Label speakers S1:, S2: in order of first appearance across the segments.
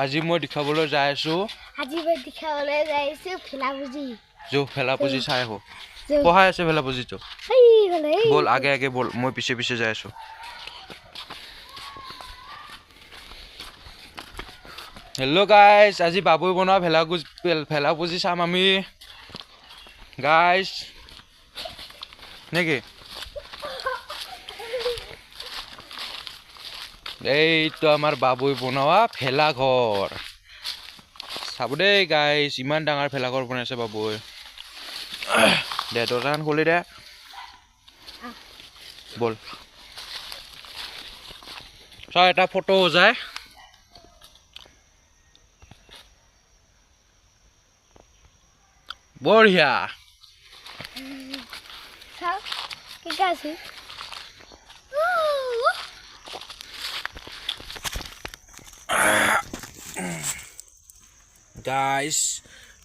S1: আজি মই দেখাবলৈ যাই আছোঁ।
S2: আজি মই দেখাবলৈ যাইছোঁ ভেলাপুজি।
S1: যো ভেলাপুজি চাই আহোঁ। পঢ়াই আছে ভেলাপুজিটো। ব'ল আগে আগে ব'ল, মই পিছে পিছে যাই আছোঁ। হেল্ল' গাইজ, আজি বাবুই বনোৱা ভেলাপুজি চাম আমি গাইজ, নেকি? এইটো আমাৰ বাবুই বনোৱা ভেলাঘৰ, চাব দেই গাইজ, ইমান ডাঙৰ ভেলাঘৰ বনাইছে বাবুই। দে দৰ্জাখন খুলি দে, ব'ল চাওঁ এটা ফটো হৈ যায়। বঢ়িয়া। গাইজ,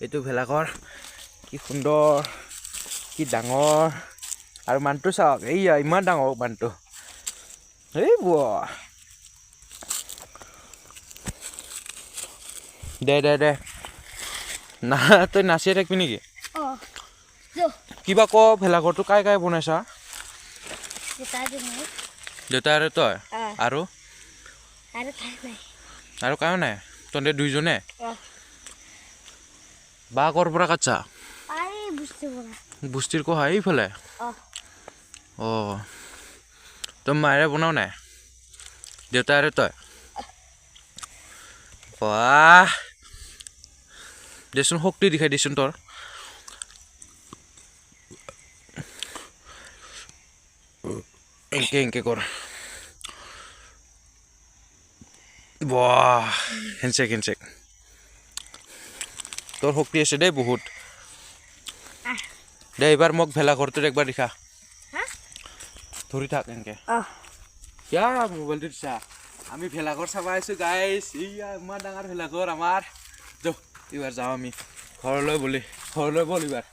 S1: এইটো ভেলাঘৰ কি সুন্দৰ, কি ডাঙৰ। আৰু মানুহটো চাওক, এইয়া ইমান ডাঙৰ মানুহটো। এই বোৱা দে দে দে না, তই নাচিয়ে থাকিবি নেকি? কিবা ক, ভেলাঘৰটো কাই কাই বনাইছা? দেউতা আৰু তই, আৰু আৰু কায়ো নাই? তহঁতে দুইজনে? বা ক'ৰ পৰা কাটছা? বস্তিৰ কোহা এইফালে। অঁ, তই মায়েৰে বনাও নাই? দেউতা আৰু তই। বাহ, দেচোন শক্তি দেখাই দিচোন তোৰ। এনকে এনকে কৰ। বাহ, হেণ্ডচেক হেণ্ডচেক। তোৰ শক্তি আছে দেই বহুত। দে এইবাৰ মোক ভেলাঘৰটোত একবাৰ দেখা। ধৰি থাক এনেকে। কিয়া মোবাইলটো দিছা? আমি ভেলাঘৰ চাব আহিছোঁ গাইজ। এইয়া ইমান ডাঙৰ ভেলাঘৰ আমাৰ। যো এইবাৰ যাওঁ আমি ঘৰলৈ বুলি, ঘৰলৈ ব'ল এইবাৰ।